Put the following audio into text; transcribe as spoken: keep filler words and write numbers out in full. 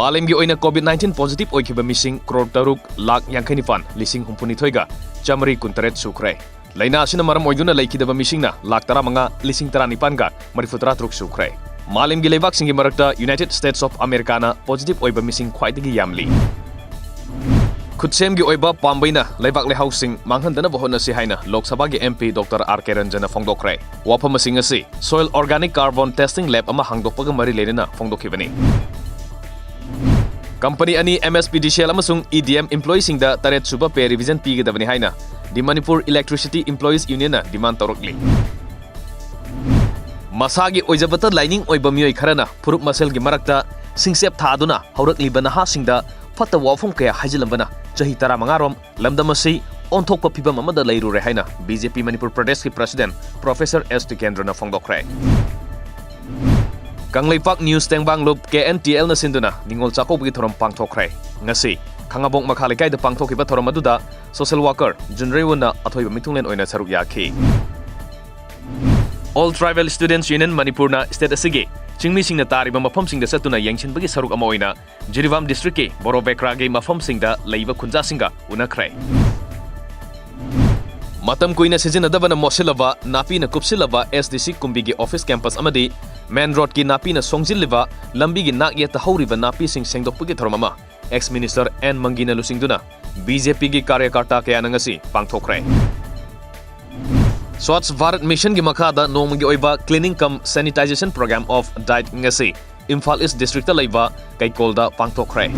ꯑꯥꯂꯦꯝꯒꯤ ꯑꯣꯏꯅ COVID nineteen positive ꯑꯣꯏꯈꯤꯕ ꯃꯤꯁꯤꯡ ꯀ꯭ꯔꯣꯔ ꯇꯔꯨꯛ ꯂꯥꯈ ꯌꯥꯡꯈꯩ ꯅꯤꯄꯥꯟ ꯂꯤꯁꯤꯡ ꯍꯨꯝꯐꯨ ꯅꯤꯊꯣꯏꯒ ꯆꯥꯃꯔꯤ ꯀꯨꯟꯇꯔꯦꯠ ꯁꯨꯈ꯭ꯔꯦ꯫ ꯂꯥꯏꯅꯥ ꯑꯁꯤꯅ ꯃꯔꯝ ꯑꯣꯏꯗꯨꯅ ꯂꯩꯈꯤꯗꯕ ꯃꯤꯁꯤꯡꯅ ꯂꯥꯈ ꯇꯔꯥꯃꯉꯥ ꯂꯤꯁꯤꯡ ꯇꯔꯥꯅꯤꯄꯥꯟꯒ ꯃꯔꯤꯐꯨ ꯇꯔꯥ ꯇꯔꯨꯛ ꯁꯨꯈ꯭ꯔꯦ꯫ ꯃꯥꯂꯦꯝꯒꯤ ꯂꯩꯕꯥꯛꯁꯤꯡꯒꯤ ꯃꯔꯛꯇ United States of Americaꯅ positive ꯑꯣꯏꯕ ꯃꯤꯁꯤꯡ ꯈ꯭ꯋꯥꯏꯗꯒꯤ ꯌꯥꯝꯂꯤ꯫ ꯈꯨꯠꯁꯦꯝꯒꯤ ꯑꯣꯏꯕ ꯄꯥꯝꯕꯩꯅ ꯂꯩꯕꯥꯛ ꯂꯩꯍꯥꯎꯁꯤꯡ ꯃꯥꯡꯍꯟꯗꯅꯕ ꯍꯣꯠꯅꯁꯤ ꯍꯥꯏꯅ ꯂꯣꯛ ꯁꯚꯥꯒꯤ MP Doctor R K Ranjanꯅ ꯐꯣꯡꯗꯣꯛꯈ꯭ꯔꯦ꯫ ꯋꯥꯐꯝꯁꯤꯡ ꯑꯁꯤ Soil Organic Carbon Testing Lab ꯑꯃ ꯍꯥꯡꯗꯣꯛꯄꯒ ꯃꯔꯤ ꯂꯩꯅꯅ ꯐꯣꯡꯗꯣꯛꯈꯤꯕꯅꯤ꯫ ꯀꯝꯄꯅꯤ ꯑꯅꯤ MSPDCL ꯑꯃꯁꯨꯡ EDM employeeꯁꯤꯡꯗ ꯇꯔꯦꯠ ꯁꯨꯕ pay revision ꯄꯤꯒꯗꯕꯅꯤ ꯍꯥꯏꯅ The Manipur Electricity Employees Unionꯅ demand ꯇꯧꯔꯛꯂꯤ꯫ ꯃꯁꯥꯒꯤ ꯑꯣꯏꯖꯕꯇ ꯂꯥꯏꯅꯤꯡ ꯑꯣꯏꯕ ꯃꯤꯑꯣꯏ ꯈꯔꯅ ꯐꯨꯔꯨꯞ ꯃꯁꯦꯜꯒꯤ ꯃꯔꯛꯇ ꯁꯤꯡꯆꯦꯞ ꯊꯥꯗꯨꯅ ꯍꯧꯔꯛꯂꯤꯕ ꯅꯍꯥꯁꯤꯡꯗ ꯐꯠꯇꯕ ꯋꯥꯐꯝ ꯀꯌꯥ ꯍꯥꯏꯖꯤꯜꯂꯝꯕꯅ ꯆꯍꯤ ꯇꯔꯥꯃꯉꯥ ꯔꯣꯝ ꯂꯝꯗꯝ ꯑꯁꯤ ꯑꯣꯟꯊꯣꯛꯄ ꯐꯤꯚꯝ ꯑꯃꯗ ꯂꯩꯔꯨꯔꯦ ꯍꯥꯏꯅ BJP ꯃꯅꯤꯄꯨꯔ ꯄ꯭ꯔꯗꯦꯁꯀꯤ president Professor S ꯇꯤꯀꯦꯟꯗ꯭ꯔꯅ ꯐꯣꯡꯗꯣꯛꯈ꯭ꯔꯦ꯫ Kangleipak news ꯇꯦꯡꯕꯥꯡꯂꯨꯞ KNTLꯅ ꯁꯤꯟꯗꯨꯅ ꯅꯤꯉꯣꯜ ꯆꯥꯛꯀꯧꯕꯒꯤ ꯊꯧꯔꯝ ꯄꯥꯡꯊꯣꯛꯈ꯭ꯔꯦ꯫ ꯉꯁꯤ ꯈꯥꯉꯕꯣꯛ ꯃꯈꯥ ꯂꯩꯀꯥꯏꯗ ꯄꯥꯡꯊꯣꯛꯈꯤꯕ ꯊꯧꯔꯝ ꯑꯗꯨꯗ social worker ꯖꯨꯟꯔꯩꯋꯨꯟꯅ ꯑꯊꯣꯏꯕ ꯃꯤꯊꯨꯡꯂꯦꯟ ꯑꯣꯏꯅ ꯁꯔꯨꯛ ꯌꯥꯈꯤ꯫ All Tribal Students Union ꯃꯅꯤꯄꯨꯔꯅ state ꯑꯁꯤꯒꯤ ꯆꯤꯡꯃꯤꯁꯤꯡꯅ ꯇꯥꯔꯤꯕ ꯃꯐꯝꯁꯤꯡꯗ ꯆꯠꯇꯨꯅ ꯌꯦꯡꯁꯤꯟꯕꯒꯤ ꯁꯔꯨꯛ ꯑꯃ ꯑꯣꯏꯅ ꯖꯤꯔꯤꯕꯥꯝ districtꯀꯤ ꯕꯣꯔꯣꯕꯦꯀ꯭ꯔꯥꯒꯤ ꯃꯐꯝꯁꯤꯡꯗ ꯂꯩꯕ ꯈꯨꯟꯖꯥꯁꯤꯡꯒ ꯎꯅꯈ꯭ꯔꯦ꯫ ꯃꯇꯝ ꯀꯨꯏꯅ ꯁꯤꯖꯤꯟꯅꯗꯕꯅ ꯃꯣꯠꯁꯤꯜꯂꯕ, ꯅꯥꯄꯤꯅ ꯀꯨꯞꯁꯤꯜꯂꯕ SDC ꯀꯨꯝꯕꯤꯒꯤ office campus ꯑꯃꯗꯤ main roadꯀꯤ ꯅꯥꯄꯤꯅ ꯁꯣꯡꯖꯤꯜꯂꯤꯕ, ꯂꯝꯕꯤꯒꯤ ꯅꯥꯛ ꯌꯦꯠꯇ ꯍꯧꯔꯤꯕ ꯅꯥꯄꯤꯁꯤꯡ ꯁꯦꯡꯗꯣꯛꯄꯒꯤ ꯊꯧꯔꯝ ꯑꯃ ex minister N ꯃꯪꯒꯤꯅ ꯂꯨꯆꯤꯡꯗꯨꯅ BJPꯒꯤ ꯀꯥꯔꯌꯀꯔꯇꯥ ꯀꯌꯥꯅ ꯉꯁꯤ ꯄꯥꯡꯊꯣꯛꯈ꯭ꯔꯦ꯫ Swachh Bharat Missionꯒꯤ ꯃꯈꯥꯗ ꯅꯣꯡꯃꯒꯤ ꯑꯣꯏꯕ cleaning cum sanitisation program of diet ꯉꯁꯤ ꯏꯝꯐꯥꯜ East districtꯇ ꯂꯩꯕ ꯀꯩꯀꯣꯜꯗ ꯄꯥꯡꯊꯣꯛꯈ꯭ꯔꯦ꯫